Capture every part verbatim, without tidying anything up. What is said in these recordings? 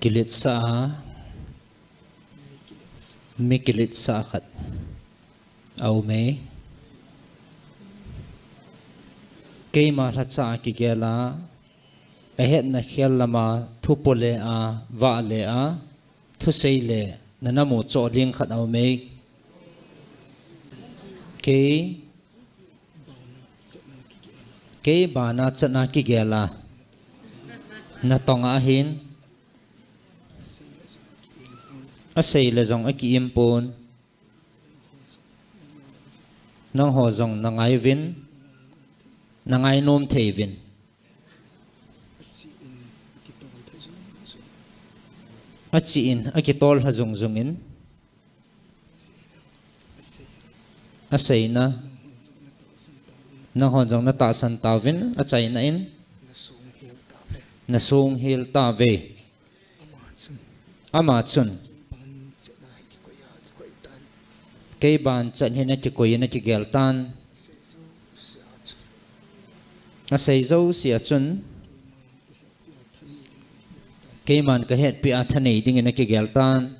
Kiletsah a, mi kiletsah khat a um e. Keima lhacha a kigel a, ahetna khel lama thu po le a, vah le a, thusei le, nana muchoh ding khat a um e. Kei, kei bana chan a kigel a, natong a hin, asei le jong aki-im pon. Nangho jong nangai uvin, nangai nom thei uvin. Achi in, akitol lha jung jung in. Aseina, nangho jong natahsan tauvin, achaina in. Nasung hel tauve. Ama chun, kei ban chan hin akikoi in akigel tan. Asei jouse a chun, keiman kahetpi a thanei dingin akigel tan.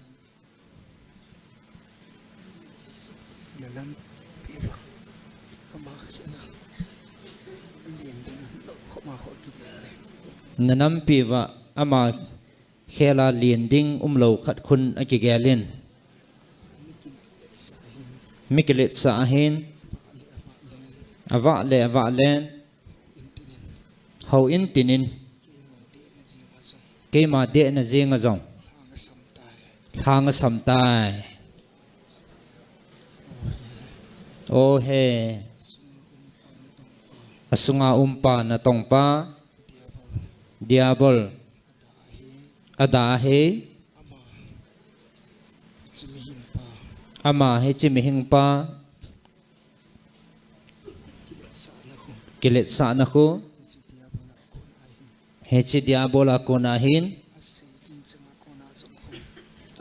Nanampi uva ama khel a len ding umlou khat khun akigel in. Mi kiletsah ahin, avah le avah len, hou in tin in, keima dehna jeng a jong lhang asam tai. O he, asunga umpa natongpa, Diabol, ada hi, ama hiche mihingpa kiletsahna khu, hiche Diabol a kona hin,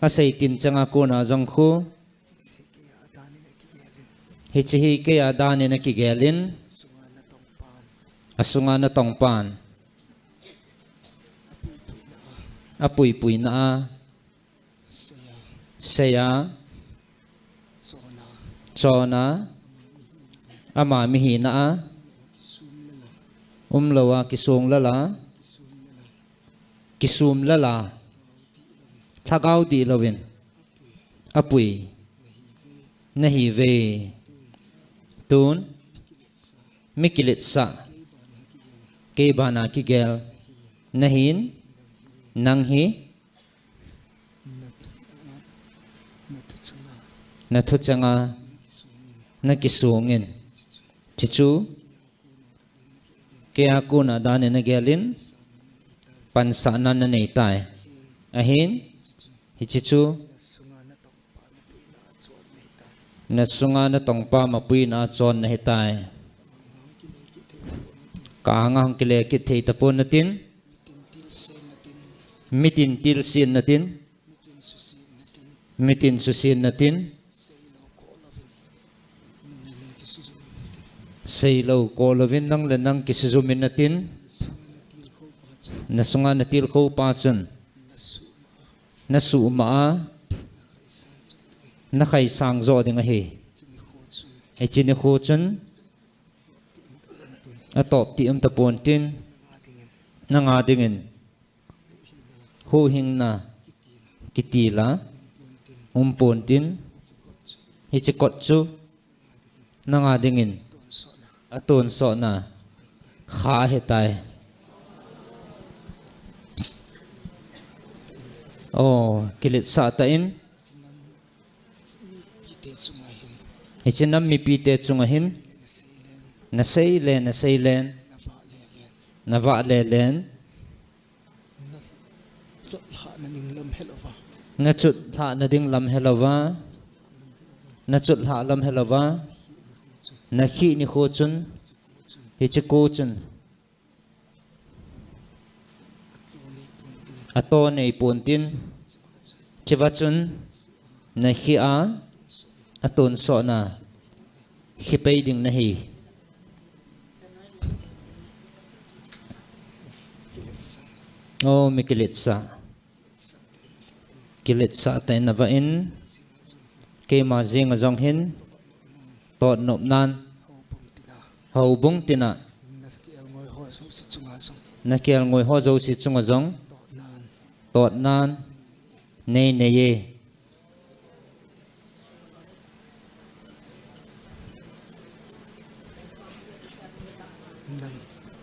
asei tin chang a kona jong khu, hiche hi kei a dan in akigel in, asunga natongpan, apuipuina a, seiya, chona, ama mihina a, umlou a kisung lala, kisum lala, lhagao dihlouvin apui nahiuve. Tun, mi kiletsah, kei bana kigel nahin, nang hi nathu changa nakisungin, hiche chu kei a kona dan in nagel in, pansahna nanei tai. Ahin, hiche chu nasunga natongpa mapuina a chon nahitai. Ka anga hung kile kit thei tapon natin, mitin tilsen natin, mitin susen natin, seilou koh louvin nang le nang kisujum in natin, nasunga natilkhou pa chun, nasuhmah a, nakhaisang joh ding ahi. Hiche nikho chun, atop ti um tapon tin, nanga dingin, huhhingna, kitila, umpon tin, hiche kot chu, nanga dingin, atonsotna, kha ahitai. O, kiletsah tah in, hiche nam mipite chunga hin, nasei le, nasei len, navah le len, nachutlhahna ding lam helouva, nachutlhah lam helouva, nakhih nikho chun, hiche ko chun, ato neipon tin, hicheva chun, nakhih a, atonsotna, khipei ding nahi. O, mi kiletsah. Kiletsah tah in nava in, keima jeng a jong hin, tot nop nan, houbung tina, na kelngoi ho jouse chunga jong, tot nan, nei nei e.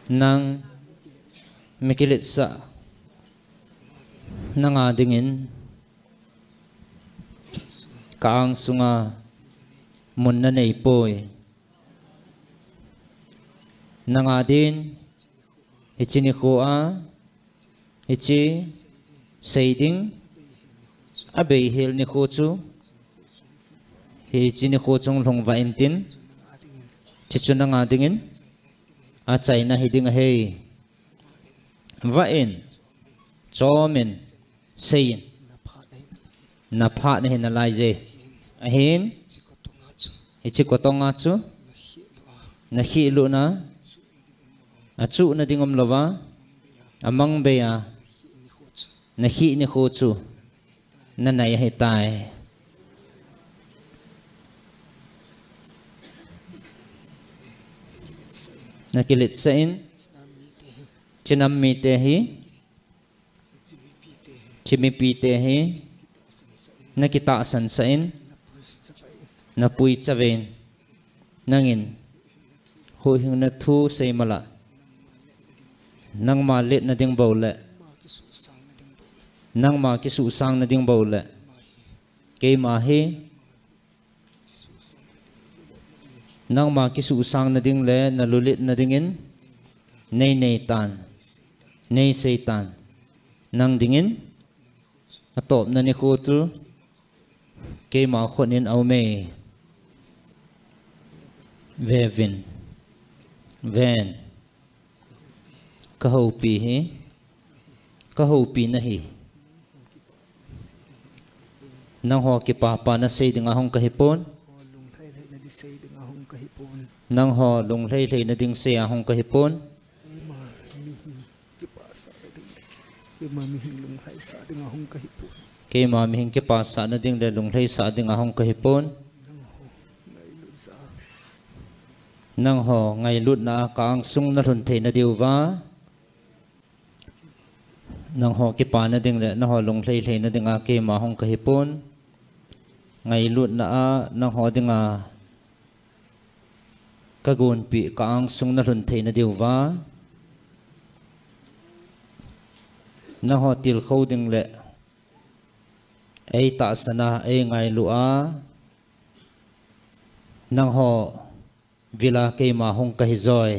Nang, mi kiletsah, nanga dingin, ka angsunga mun na nei poi. Nanga din, hiche nikho a, hiche sei ding, abeihel nikho chu, hiche nikho chung lhung vah intin, hiche chu nanga dingin, achaina hiding ahi. Vah in, chom in, sei in, na phat nahi nalai je. Ahin, hiche kotong a chu, na khihlut na, achuhna ding umlouva, amang bei a, na khih nikho chu, na nei ahitai. Na kiletsah in, hiche nam mite hi, hiche mipite hi, na kitahsan sah in, na puicha vin, nangin, huhhingna thu sei mala, nangma letna ding bou le, nangma kisuhsang na ding bou le, keima hi, nangma kisuhsang na ding le, na lulet na dingin, nei nei tan, nei sei tan, nang dingin, atopna nikho chu, keima khut in aume, vevin, ven, ka houpi hi, ka houpi nahi. Nangho kipah pah na sei dinga hung kahipon. Nangho lunglhai lhai na ding sei a hung kahipon. Keima mihing kipah sah na ding le lunglhai sah dinga hung kahipon. Nangho ngailutna a ka angsung na lhun thei na diuva, nangho kipah na ding le nangho lunglhai lhai na dinga keima hung kahipon. Ngailutna a nangho dinga ka gonpeh ka angsung na lhun thei na diuva, nangho tilkhou ding le ei tahsan a, ei ngailu a, nangho vil a keima hung kahi joi.